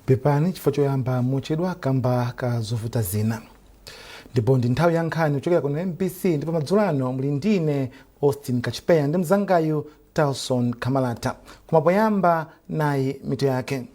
Pepani chifukwa choyamba mochedwa kamba ka zovuta zina. Ndipo ndi nthawi ya nkhani kuchokera kuno MBC, ndipo madzulo ano muli ndine Austin Kachipeya ndi mzangayu Talson Kamalata. Koma poyamba, nayi mitu yake.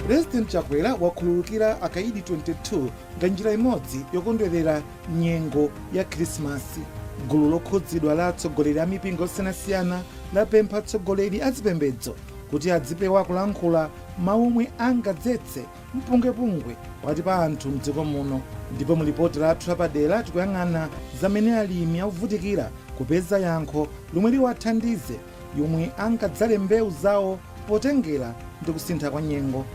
President Chakwera wakhululukira akaidi 22 nga njira imodzi yokondwerera nyengo ya Khrisimasi. Gulu lokhudzidwa la atsogoleri a mipingo osiyanasiyana lapempha atsogoleri a zipembedzo kuti adzipewa kulankhula mawu omwe angadzetse mpungwepungwe pakati pa anthu mdziko muno. Ndipo mu lipoti lathu lapadera tikuyang'ana zamene alimi akuvutikira kupeza yankho lomwe liwathandize yomwe angadzale mbewu zawo potengera ndi kusintha kwa nyengo.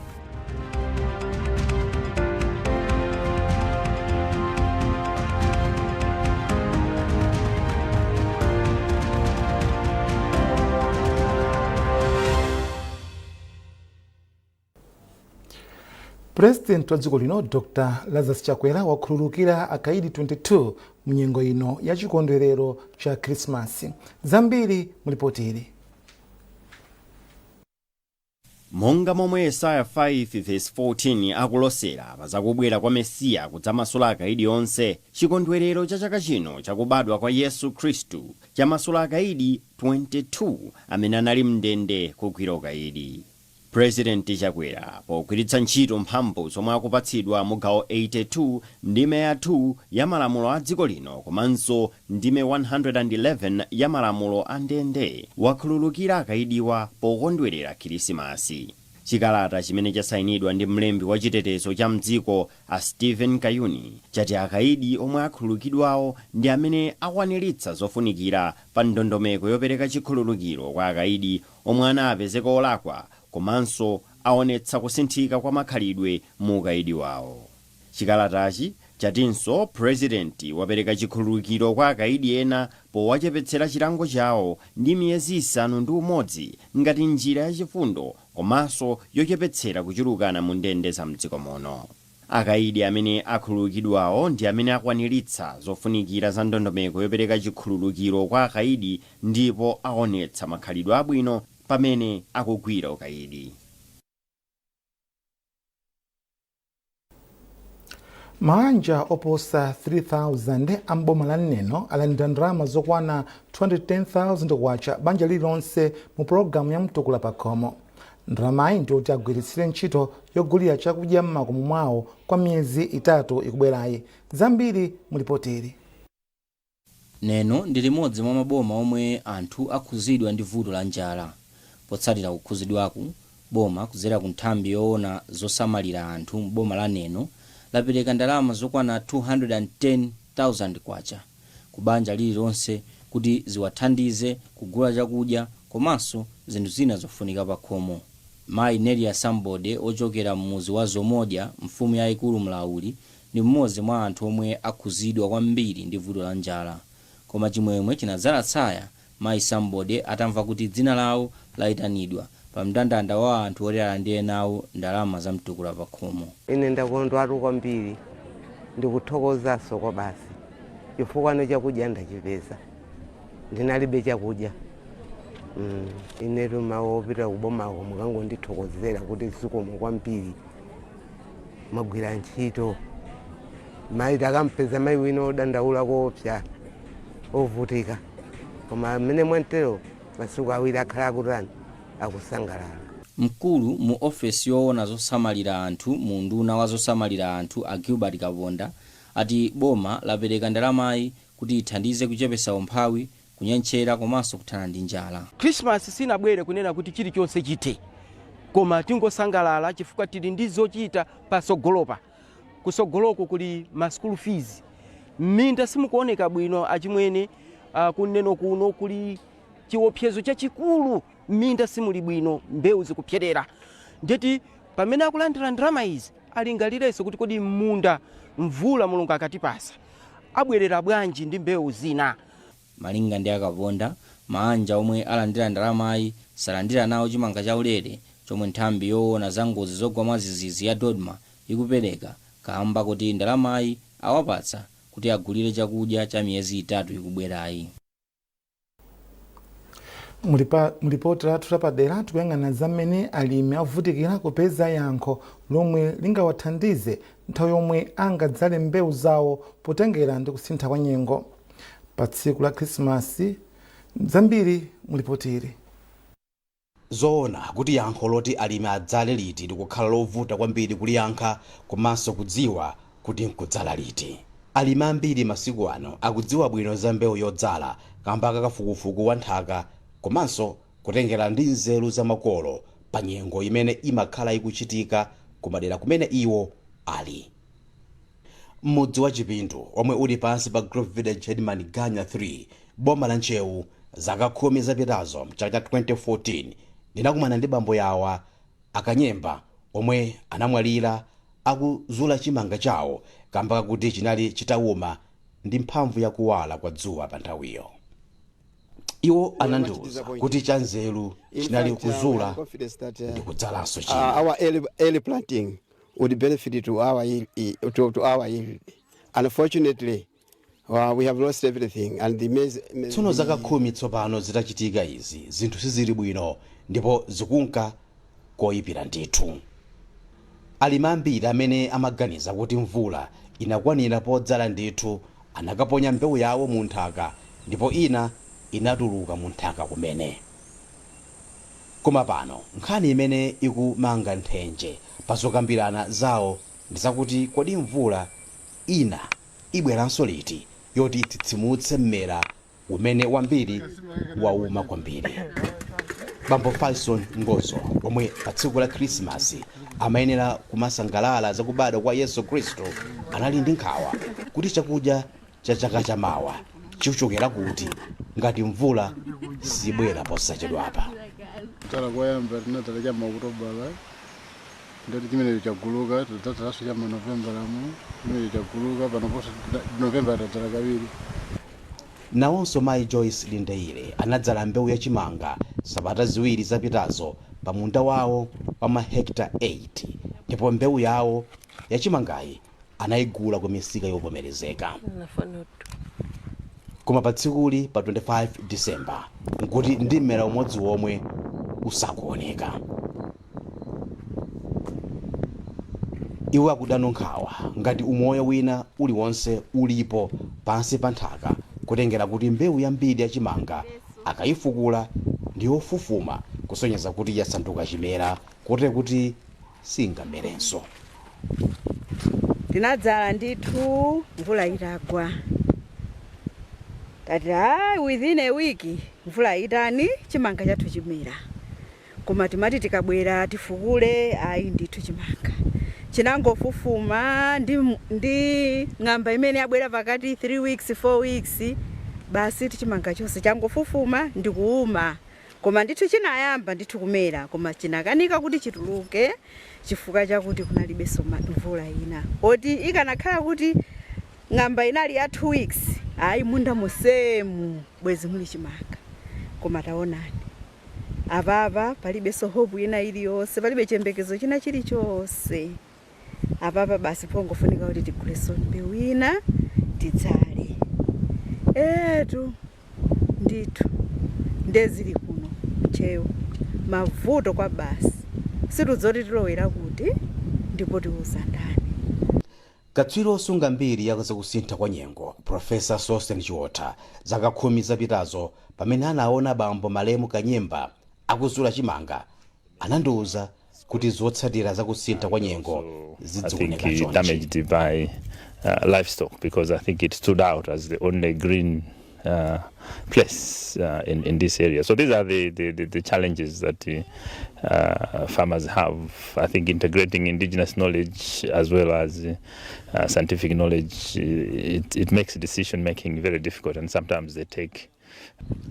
Purezidenti wa dziko lino Dr Lazarus Chakwera wakhululukira akaidi 22 mu nyengo ino ya chikondwerero cha Khrisimasi. Zambiri mu lipoti ili. Monga momwe Yesaya 5:14 akulosera pa zakubwera kwa Mesiya kudzamasula akaidi onse, chikondwerero cha chaka chino chakubadwa kwa Yesu Khristu chamasula akaidi 22 amene anali mndende kugwira ukaidi. Purezidenti Chakwera, pogwiritsa ntchito mphamvu zomwe akupatsidwa mu gawo 82 ndime ya 2 ya malamulo a dziko lino komanso ndime 111 ya malamulo a ndende, wakhululukira akaidiwa pokondwerera Khirisimasi. Chikalata chimene chasayinidwa ndi mlembi wa chitetezo cha mdziko a Steven Kayuni chati akaidi omwe akhululukidwawo ndi amene akwaniritsa zofunikira pa ndondomeko yopereka chikhululukiro kwa akaidi omwe anapezeka olakwa komanso aonetsa kusinthika kwa makhalidwe mu ukaidi wawo. Chikalatachi chatinso purezidenti wapereka chikhululukiro kwa akaidi ena powachepetsera chilango chawo ndi miyezi 6 ngati njira yachifundo komanso yochepetsera kuchulukana mu ndende za mdziko muno. Akaidi amene akhululukidwawo ndi amene akwaniritsa zofunikira za ndondomeko yopereka chikhululukiro kwa akaidi ndipo aonetsa makhalidwe abwino pamene akugwira ukaidi. Mabanja oposa 3000 a mboma la Neno alandira ndalama zokwana 210,000 kwacha banja lililonse mu pologalamu ya Mtukula Pakhomo. Ndalamayi ndiyoti agwiritsire ntchito yogulira chakudya m'makomo mwawo kwa miyezi 3 ikubwerayi. Zambiri mu lipoti ili. Neno ndi limodzi mwa maboma omwe anthu akhuzidwa ndi vuto la njala. Potsatira kukhuzidwaku, boma kudzera ku nthambi yoona zosamalira anthu m'boma la Neno lapereka ndalama zokwana K210,000 ku banja lililonse kuti ziwathandize kugula chakudya komanso zinthu zina zofunika pakhomo. Mayi Nelia Sambode ochokera m'mudzi wa Zomodya, mfumu yaikulu Mlauli, ndi mmodzi mwa anthu omwe akhuzidwa kwambiri ndi vuto la njala. Koma chimwemwe chinadzala tsaya mayi Sambode atamva kuti dzina lawo laitanidwa pa mndandanda wa anthu oti alandire nawo ndalama za Mtukula Pakhomo. Ine ndakondwatu kwambiri, ndikuthokozanso kwa basi chifukwa no chakudya ndachipeza, ndinalibe chakudya. Inetu mawu opita kubomako, mukangondithokozera kuti zikomo kwambiri, mwagwira ntchito. Mayi takampeza mayi wina odandaula koopsa, ovutika, koma amene mwantero masiku 2 akhala akutani, akusangalala. Mkulu mu ofesi yoona zosamalira anthu mu unduna wa zosamalira anthu a Gilbert Kaponda ati boma lapereka ndalamayi kuti ithandize kuchepesa umphawi, kunyentchera komanso kuthana ndi njala. Christmas sinabwere kunena kuti chilichonse chithe, koma tingosangalala chifukwa tili ndi zochita pasogolopa. Kusogoloko kuli ma school fees, m'minda simukuoneka bwino achimwene. Kuneno kuno kuli chiopsezo chachikulu, m'minda simuli bwino, mbewu zikupserera. Ndeti pamene akulandira ndalama izi alingalirenso kuti kodi m'munda mvula Mulungu akatipasa abwerera bwanji ndi mbewu zina. Malinga ndi a Kaponda, maanja omwe alandira ndalamayi salandira nawo chimanga chaulere chomwe nthambi yoona za ngozi zogwa mwadzidzidzi ya DoDMA ikupereka kamba kuti ndalamayi awapatsa kuti agulire chakudya cha miyezi 3 ikubwerayi. Mulipoti lathu lapadera tikuyang'ana zamene alimi avutikira kupeza yankho lomwe lingawathandize nthawi yomwe angadzale mbewu zawo potengera ndi kusintha kwa nyengo pa tsiku la Khrisimasi. Zambiri mulipotiri. Zoona kuti yankho loti alimi adzale liti likukhala lovuta kwambiri kuliyankha komanso kudziwa kuti nkudzala liti. Alimi ambiri masiku ano akudziwa bwino za mbewu yodzala kamba kafukufuku wa nthaka komanso kutengera ndi nzeru za makolo pa nyengo imene imakhala ikuchitika kumadera kumene iwo ali. M'mudzi wa Chipindu, omwe uli pansi pa Group Village Headman Ganya 3, boma la Ntcheu, zaka 10 zapitazo, mchaka cha 2014, ndinakumana ndi bambo yawa Akanyemba omwe anamwalira akuzula chimanga chawo kamba kakuti chinali chitawuma ndi mphamvu yakuwala kwa dzuwa pa nthawiyo. Iwo anandiwuza kuti chanzeru chinali kuzula ndi kudzalanso china. Our early planting would benefit to our yield. Unfortunately, we have lost everything and the maize. Tsono zaka 10 tsopano zitachitika izi, zinthu sizili bwino ndipo zikunka koyipira ndithu. Alimi ambiri amene amaganiza kuti mvula inakwanira podzala ndithu anakaponya mbewu yawo mu nthaka, ndipo ina inatuluka mu nthaka kumene. Koma pano nkhani imene ikumanga nthenje pazokambirana zawo ndi zakuti kodi mvula ina ibweranso liti yoti itsitsimutse mmera umene wambiri wauma kwambiri? Bambo Faison Ngozo, omwe pa tsiku la Khrisimasi amayenera kumasangalala zakubadwa kwa Yesu Khristu, anali ndi nkhawa kuti chakudya cha chaka chamawa chichokera kuti ngati mvula sibwera posachedwapa? Kudzala koyamba tinadzala cha maOkutobala, ndati chimenecho chaguluka. Tidzadzalanso cha maNovembalamu, chimenecho chaguluka. Panoponso Novemba tadzala kawiri. Nawonso mayi Joyce Lindeire anadzala mbewu yachimanga sabata 2 zapitazo pa munda wawo wa mahekta 8, ndipo mbewu yawo yachimangayi anayigula ku misika yovomerezeka. Koma pa tsikuli, pa 25 Disemba, nkuti ndi mmera umodzi womwe usakuoneka. Iwo akudano nkhawa ngati umoyo wina uliwonse ulipo pansi pa nthaka, kutengera kuti mbewu yambiri yachimanga akayifukula ndi yofufuma, kusonyeza kuti yasanduka chimera, kotero kuti singamerenso. Tinadzala ndithu mvula itagwa. Tati hayi, within a week mvula itani, chimanga chathu chimera. Koma timati tikabwera tifukule, ayi ndithu, chimanga chinangofufuma ndi ng'amba imene yabwera pakati 3 weeks, 4 weeks, basi chimanga chonse changofufuma ndi kuuma. Koma ndithu chinayamba ndithu kumera, koma chinakanika kuti chituluke chifukwa chakuti kunalibenso mvula ina. Oti ikanakhala kuti ng'amba inali ya 2 weeks, ayi, munda mosemu bwezi muli chimanga. Koma taonani apapa, palibenso hope ina iliyonse, palibe chiyembekezo china chilichonse apapa. Basi, pongofunika kuti tigulenso mbewu ina tidzale. Etu ndithu, ndezili kuno Ntcheu, mavuto kwa basi, situdzoti tilowera kuti ndipo tiuza ndani. Katswiri osunga mbiri ya zakusintha kwa nyengo, Profesa Sosten Chiotha, zaka 10 zapitazo pamene anaona bambo malemu Kanyemba akuzula chimanga, anandiwuza kuti zotsatira zakusintha kwa nyengo I think zizioneka chonchi. Damaged by livestock because I think it stood out as the only green place in this area. So these are the challenges that farmers have. I think integrating indigenous knowledge as well as scientific knowledge, it makes decision making very difficult, and sometimes they take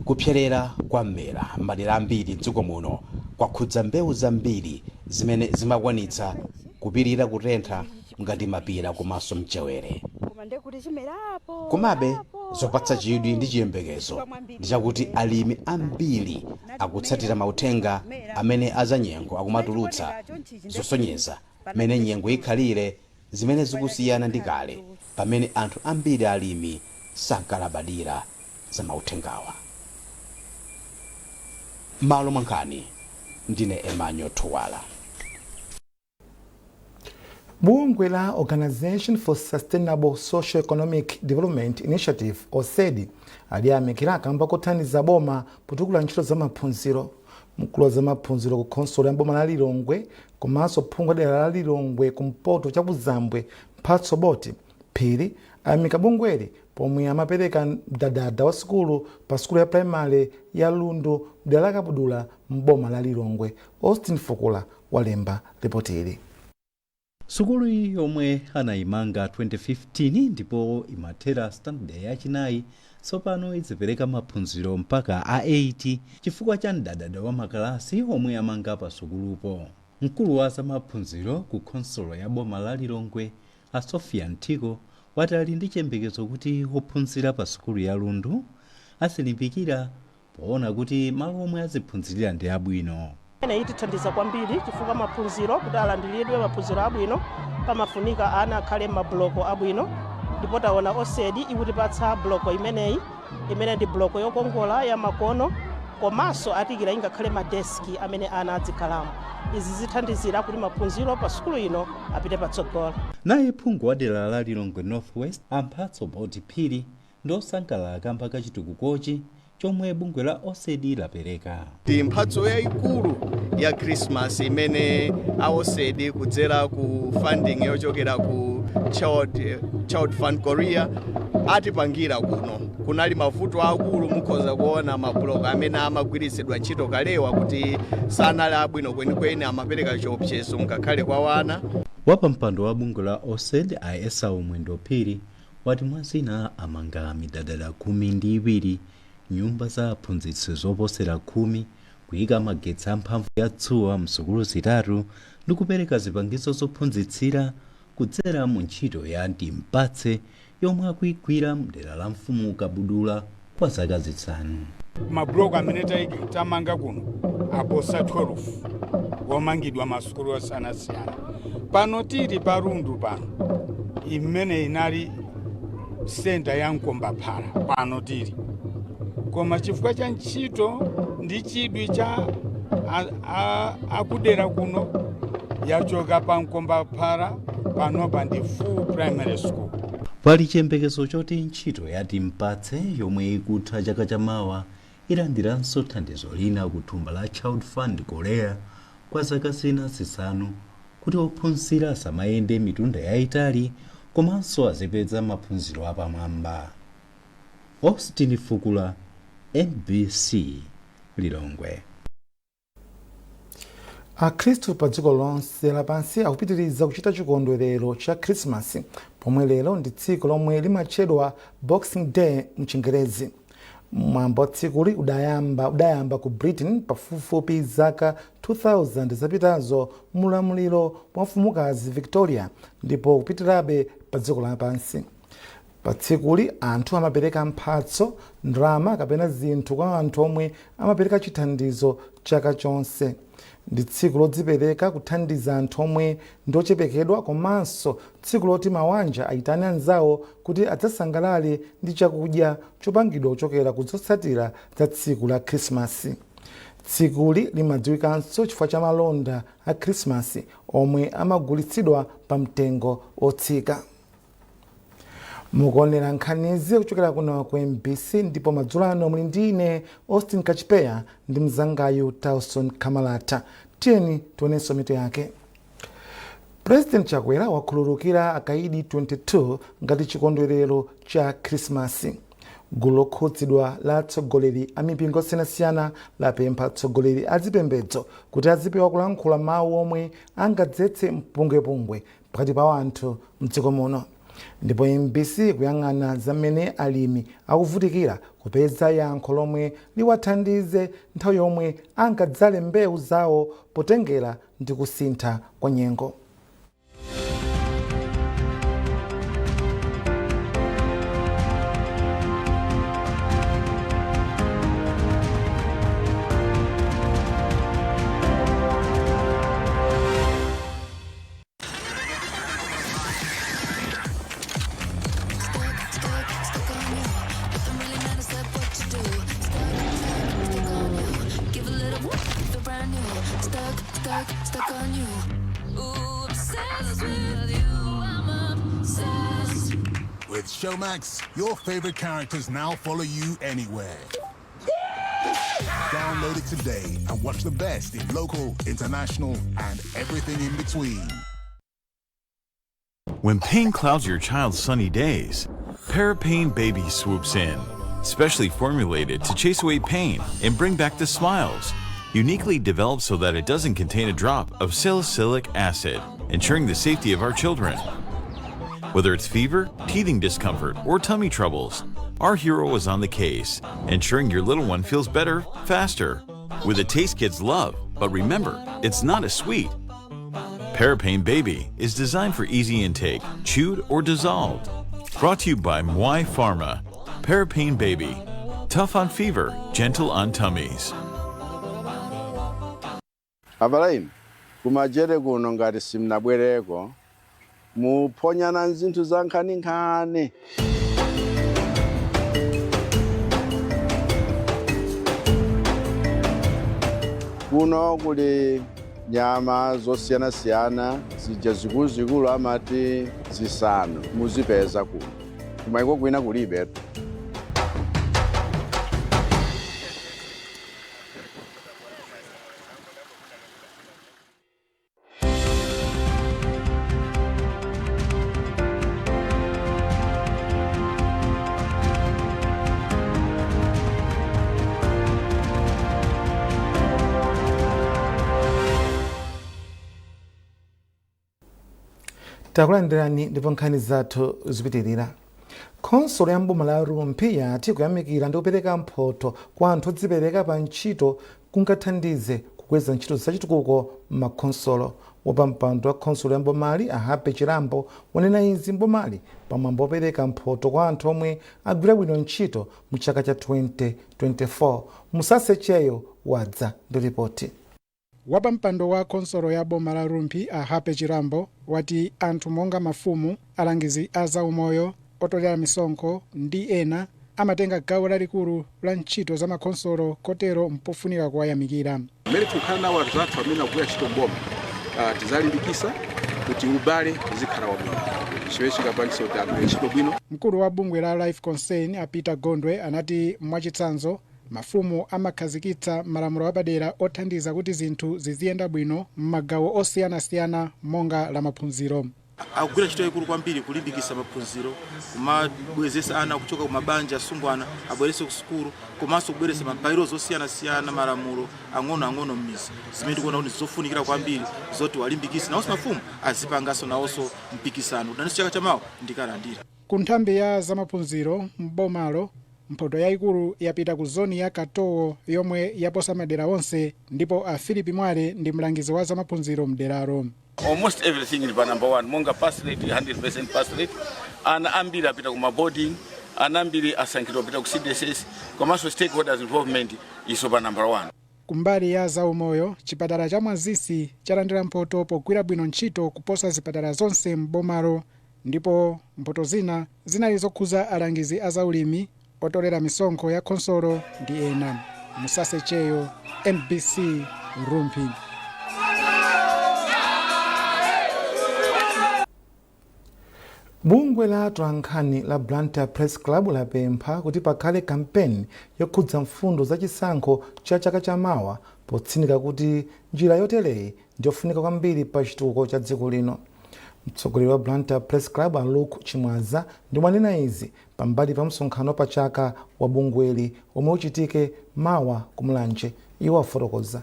Kupserera kwa mmera m'madera ambiri mdziko muno kwakhudza mbewu zambiri zimene zimakwanitsa kupirira kutentha ngati mapira komanso mchewere. Koma ndekuti chimerapo. Komabe zopatsa chidwi ndi chiyembekezo ndi chakuti alimi ambiri akutsatira mauthenga amene azanyengo akumatulutsa, zosonyeza mmene nyengo ikhalire, zimene zikusiyana ndi kale pamene anthu ambiri alimi sankalabadira za mauthengawa. Malo mwa nkhani, ndine Emmanuel Thuwala. Bungwe la Organization for Sustainable Socio-Economic Development Initiative, OSEDI, aliyamikira kamba kothandiza boma potukula ntchito za maphunziro. Mkulu wa zamaphunziro ku khonsolo ya boma la Lilongwe komanso phungu dera la Lilongwe kumpoto chakuzambwe, Mphatso Boti Phiri, ayamika bungweli pomwe amapereka mdadada wa sukulu pa sukulu ya primary ya Lundu mdera la Kabudula mboma la Lilongwe. Austin Fukula walemba ripoti ili. Sukulu iyi yomwe anayimanga 2015 ndipo imathera standard yachinayi, tsopano izipereka maphunziro mpaka a 8 chifukwa cha mdadada wa makalasi omwe amanga pa sukulupo. Mkulu wa zamaphunziro ku khonsolo ya boma la Lilongwe, a Sofia Nthiko, wati ali ndi chiyembekezo kuti ophunzira pa sukulu ya Lundu azilimbikira poona kuti malo omwe aziphunzirira ndi abwino. Imene itithandiza kwambiri chifukwa maphunziro, kuti alandiridwe maphunziro abwino, pamafunika ana akhale m'mabuloko abwino, ndipo taona OSEDI ikutipatsa buloko imeneyi, imene ndi buloko yokongola ya makono, komanso atikira ingakhale madeski amene ana adzikhalamo. Izi zithandizira kuti maphunziro pa sukulu ino apite patsogolo. Naye phungu wa dera la Lilongwe North West, Amphatso Boti Phiri, ndi osangalala kamba kachitukukochi chomwe bungwe la OSEDI lapereka. Ndi mphatso yayikulu ya Christmas imene a OSEDI kudzera ku funding yochokera ku Child Fund Korea atipangira kuno. Kunali mavuto akulu, mukhoza kuona mabuloko amene amagwiritsidwa ntchito kalewa kuti sanali abwino kwenikweni, amapereka chiopsezo ngakhale kwa wana. Wapampando wa bungwe la OSED, a Esau Mwendo Phiri, wati mwazina amanga midadada 12, nyumba za aphunzitsi zoposera 10, kuyika magetsi amphamvu ya dzuwa msukulu zitatu ndi kupereka zipangizo zophunzitsira kudzera mu ntchito ya Ndimpatse yomwe akuyigwira mdera la mfumu Kabudula kwa zaka 5. Mabuloko amene tamanga kuno aposa 12, womangidwa masukulu osiyanasiyana. Pano tili pa Lundu pano, imene inali senta ya Mkombaphala pano tili, koma chifukwa cha ntchito ndi chidwi cha akudera kuno, yachoka pa Mkombaphala, panopa ndi full primary school. Pali chiyembekezo choti ntchito ya Timpatse yomwe ikutha chaka chamawa ilandiranso thandizo lina ku thumba la Child Fund Korea kwa zaka zina 5 kuti ophunzira asamayende mitunda yayitali komanso azipeza maphunziro apamwamba. Austin Fukula, MBC, Lilongwe. Akhristu pa dziko lonse lapansi akupitiriza kuchita chikondwerero cha Khrisimasi, pomwe lero ndi tsiku lomwe limatchedwa Boxing Day mchingerezi. Mwambo wa tsikuli udayamba ku Britain pafupifupi zaka 2000 zapitazo mulamuliro wa mfumukazi Victoria, ndipo kupitirabe pa dziko lapansi. Pa tsikuli anthu amapereka mphatso, ndalama kapena zinthu kwa anthu omwe amapereka chithandizo chaka chonse. Ndi tsiku lodzipereka kuthandiza anthu omwe ndi ochepekedwa, komanso tsiku loti mawanja ayitane anzawo kuti adzasangalale ndi chakudya chopangidwa kuchokera ku zotsatira za tsiku la Khrisimasi. Tsikuli limadziwikanso chifukwa cha malonda a Khrisimasi omwe amagulitsidwa pa mtengo otsika. Mukuonera nkhanizi kuchokera kuno ku MBC, ndipo madzulo ano muli ndi ine Austin Kachipeya ndi mzangayu Talson Kamalata. Tiyeni tionenso mitu yake. President Chakwera wakhululukira akaidi 22 ngati chikondwerero cha Khrisimasi. Gulu lokhudzidwa la atsogoleri a mipingo osiyanasiyana lapempha atsogoleri a zipembedzo kuti azipewa kulankhula mawu omwe angadzetse mpungwepungwe pakati pa anthu mdziko muno. Ndipo MBC kuyang'ana zamene alimi akuvutikira kupeza yankho lomwe liwathandize nthawi yomwe angadzale mbewu zawo potengera ndi kusintha kwa nyengo. Showmax, your favorite characters now follow you anywhere. Download it today and watch the best in local, international, and everything in between. When pain clouds your child's sunny days, Parapain Baby swoops in, specially formulated to chase away pain and bring back the smiles. Uniquely developed so that it doesn't contain a drop of salicylic acid, ensuring the safety of our children. Whether it's fever, teething discomfort, or tummy troubles, our hero is on the case, ensuring your little one feels better, faster. With a taste kids love, but remember, it's not a sweet. Parapain Baby is designed for easy intake, chewed or dissolved. Brought to you by Mwai Pharma. Parapain Baby. Tough on fever, gentle on tummies. Abalaini kumajere kuno ngati simnabwereko muphonyana nzinthu za nkhaninkhani. Kuno kuli nyama zosiyanasiyana zija zikuluzikulu amati zisanu muzipeza kuno kumaiko kwina kulibe. Takulandirani ndipo nkhani zathu zipitirira. Khonsolo ya mboma la Rumphi yati kuyamikira ndi kupereka mphotho kwa anthu odzipereka pa ntchito kungathandize kukweza ntchito zachitukuko m'makhonsolo. Wapampando wa khonsolo ya mbomali, Ahape Chilambo, wanena izi mbomali pamwambo opereka mphotho kwa anthu omwe agwira bwino ntchito mu chaka cha 2024. Musasecheyo wadza ndi ripoti. Wapampando wa khonsolo ya boma la Rumphi, Ahape Chilambo, wati anthu monga mafumu, alangizi a zaumoyo, otolera misonkho ndi ena amatenga gawo lalikulu la ntchito za makhonsolo, kotero mpofunika kuwayamikira. Mmene tikukhala nawo anthu athu amene akugwira ntchito mboma, tizalimbikisa kuti ubale uzikhala wabwino, chimene chingapangise kuti agwire ntchito bwino. Mkulu wa bungwe la Life Concern, a Peter Gondwe, anati mwachitsanzo mafumu amakhazikitsa malamulo apadera othandiza kuti zinthu ziziyenda bwino m'magawo osiyanasiyana monga la maphunziro. Akugwira ntchito yaikulu kwambiri kulimbikitsa maphunziro, kumabwezesa ana kuchoka kumabanja asungwana abwerese ku sukulu, komanso kubweresa ma bylaws osiyanasiyana, malamulo ang'onoang'ono m'mizi, zimene tikuona kuti zofunikira kwambiri zoti walimbikitse nawonso mafumu azipanganso nawonso mpikisano kuti nanso chaka chamawa ndikalandira. Ku nthambi ya zamaphunziro m'bomalo, mphoto yayikulu yapita ku zoni ya Katowo yomwe yaposa madera onse, ndipo a Philip Mwale ndi mlangizi wa zamaphunziro mderalo. Almost everything ili pa number one, monga pass rate, 100% pass rate. Ana ambiri apita ku maboarding, ana ambiri asankhidwa kupita ku CDSS, komanso stakeholders involvement iso pa number one. Kumbali ya zaumoyo, chipatala cha Mwazisi chalandira mphoto pogwira bwino ntchito kuposa zipatala zonse m'bomalo, ndipo mphoto zina zinali zokhuza alangizi a zaulimi, otolera misonkho ya khonsolo ndi ena. Musasecheyo, MBC, Rumphi. Bungwe la atolankhani la Blantyre Press Club lapempha kuti pakhale kampeni yokhudza mfundo za chisankho cha chaka chamawa, potsindika kuti njira yotereyi ndiyofunika kwambiri pa chitukuko cha dziko lino. Mtsogoleri wa Blantyre Press Club, a Luke Chimwaza, ndi wanena izi pambali pa msonkhano pa chaka wa bungweli omwe uchitike mawa ku Mulanje. Iwo afotokoza.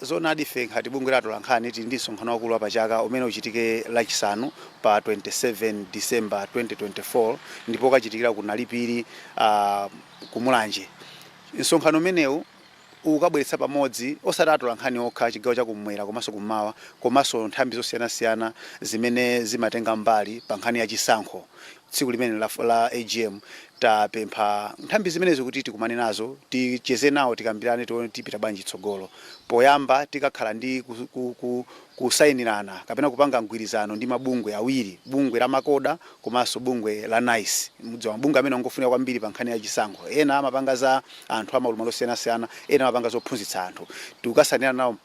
Zoonadi, ife ngati bungwe la atolankhani tili ndi msonkhano wakulu wa pachaka umene uchitike Lachisanu pa 27 December 2024, ndipo ukachitikira ku Nalipiri, ku Mulanje. Msonkhano umenewu ukabweretsa pamodzi osati atolankhani okha chigawo chakumwera komanso kummawa, komanso nthambi zosiyanasiyana zimene zimatenga mbali pa nkhani ya chisankho. Tsiku limene la AGM tapempha nthambi zimenezi kuti tikumane nazo, ticheze nawo, tikambirane, tione tipita bwanji tsogolo. Poyamba tikakhala ndi kusayinirana kapena kupanga mgwirizano ndi mabungwe awiri, bungwe la MACODA komanso bungwe la NICE. Mudziwa mabungwe amene angofunika kwambiri pa nkhani ya chisankho. Ena amapanga za anthu amaulumali osiyanasiyana, ena amapanga zophunzitsa anthu. Tikukasayinirana nawo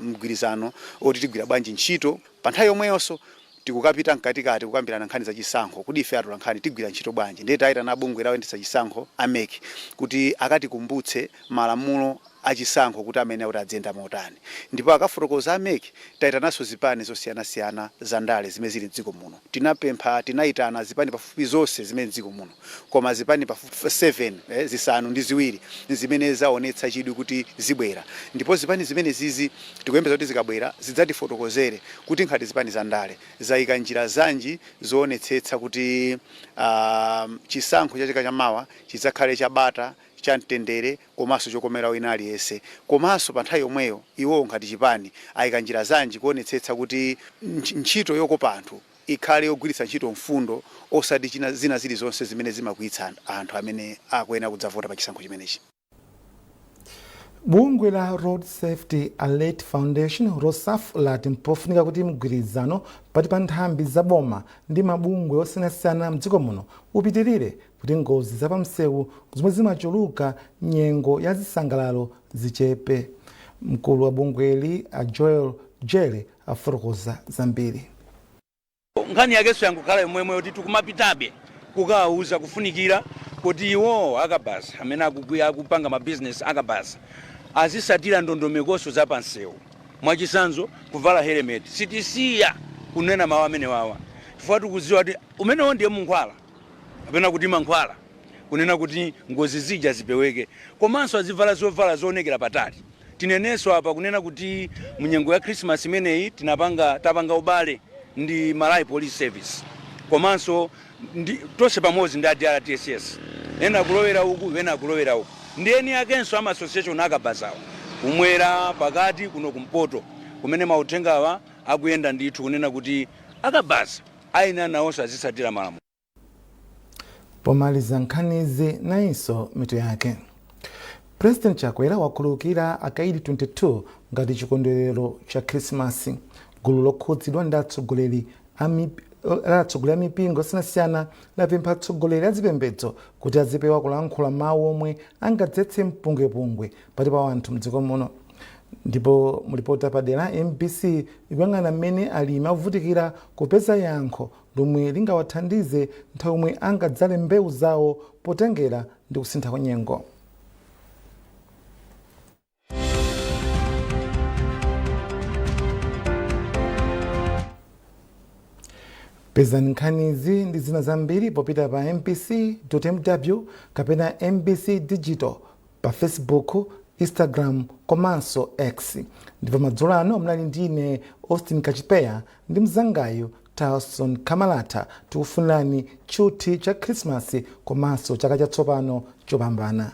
mgwirizano oti tigwira bwanji ntchito. Pa nthawi yomweyonso Tikukapita mkatikati kukambirana nkhani za chisankho, kuti ife atolankhani tigwira ntchito bwanji. Ndiye tayitana bungwe loyendetsa chisankho, a MEC, kuti akatikumbutse malamulo achisankho, kuti amene akuti adziyenda motani, ndipo akafotokoza a MEC. Tayitananso zipani zosiyanasiyana za ndale zimene zili mdziko muno. Tinapempha, tinayitana zipani pafupi zonse zimene mdziko muno, koma zipani pafupi 7, 7 zimene zaonetsa chidwi kuti zibwera. Ndipo zipani zimene zizi tikuyembeza kuti zikabwera zidzatifotokozere kuti nkhati zipani za ndale zayika njira zanji zoonetsetsa kuti chisankho cha chaka chamawa chidzakhale chabata, cha mtendere komanso chokomera wina aliyense, komanso pa nthawi yomweyo iwowo ngati chipani ayika njira zanji kuonetsetsa kuti ntchito yokopa anthu ikhale yogwiritsa ntchito mfundo, osati china zina zilizonse zimene zimakwiyitsa anthu amene akuyenera kudzavota pa chisankho chimenechi. Bungwe la Road Safety Alert Foundation, ROSAF, lati mpofunika kuti mgwirizano pakati pa nthambi zaboma ndi mabungwe osiyanasiyana mdziko muno upitirire kuti ngozi zapamsewu zomwe zimachuluka nyengo ya zisangalalo zichepe. Mkulu wa bungweli, a Joel Jere, afotokoza zambiri. Nkhani yakenso yangokhala yomwemwe, kuti tikumapitabe kukawauza kufunikira kuti iwo akabaza amene akupanga mabizinesi akabaza azisatira ndondomekonso zapansewu, mwachisanzo kuvala helmet. Sitisiya kunena mawu amene wawa chifukwa tikudziwa kuti umenewo ndiye munkhwala kapena kuti mankhwala kunena kuti ngozi zija zipeweke, komanso azivala zovala zoonekera patali. Tinenenso apa kunena kuti munyengo ya Christmas imeneyi tinapanga, tapanga ubale ndi Malawi Police Service, komanso ndi tonse pamodzi ndi a DRTSS, ena kulowera uku, ena kulowera uku, ndi eni akenso ama association akabazawa kumwera, pakati, kuno kumpoto, kumene mauthengawa akuyenda ndithu kunena kuti akabaza ayenera nawonso azitsatira malamulo. Pomaliza nkhanizi, nayinso mitu yake. President Chakwera wakhululukira akaidi 22 ngati chikondwerero cha Khrisimasi. Gulu lokhudzidwa ndi atsogoleri a mipingo osiyanasiyana lapempha atsogoleri a zipembedzo kuti azipewa kulankhula mawu omwe angadzetse mpungwepungwe pakati pa anthu mdziko muno. Ndipo mulipoti padera, MBC ikuyang'ana mmene alimi akuvutikira kupeza yankho lomwe lingawathandize nthawi yomwe angadzale mbewu zawo potengera ndi kusintha kwa nyengo. Pezani nkhanizi ndi zina zambiri popita pa mbc.mw kapena MBC Digital pa Facebook, Instagram komanso X. Ndipo madzulo ano mnali ndine Austin Kachipeya ndi mzangayu Talson Kamalata. Tikufunirani tchuthi cha Khrisimasi komanso chaka chatsopano chopambana.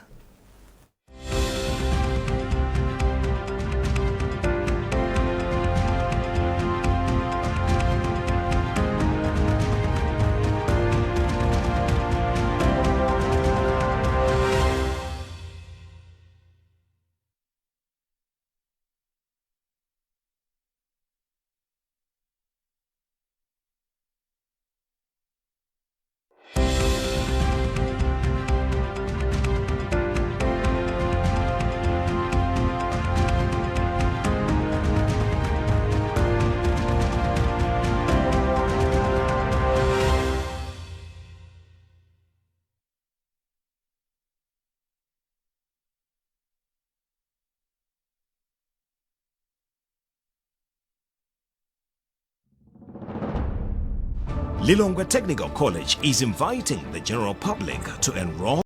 Lilongwe Technical College is inviting the general public to enroll.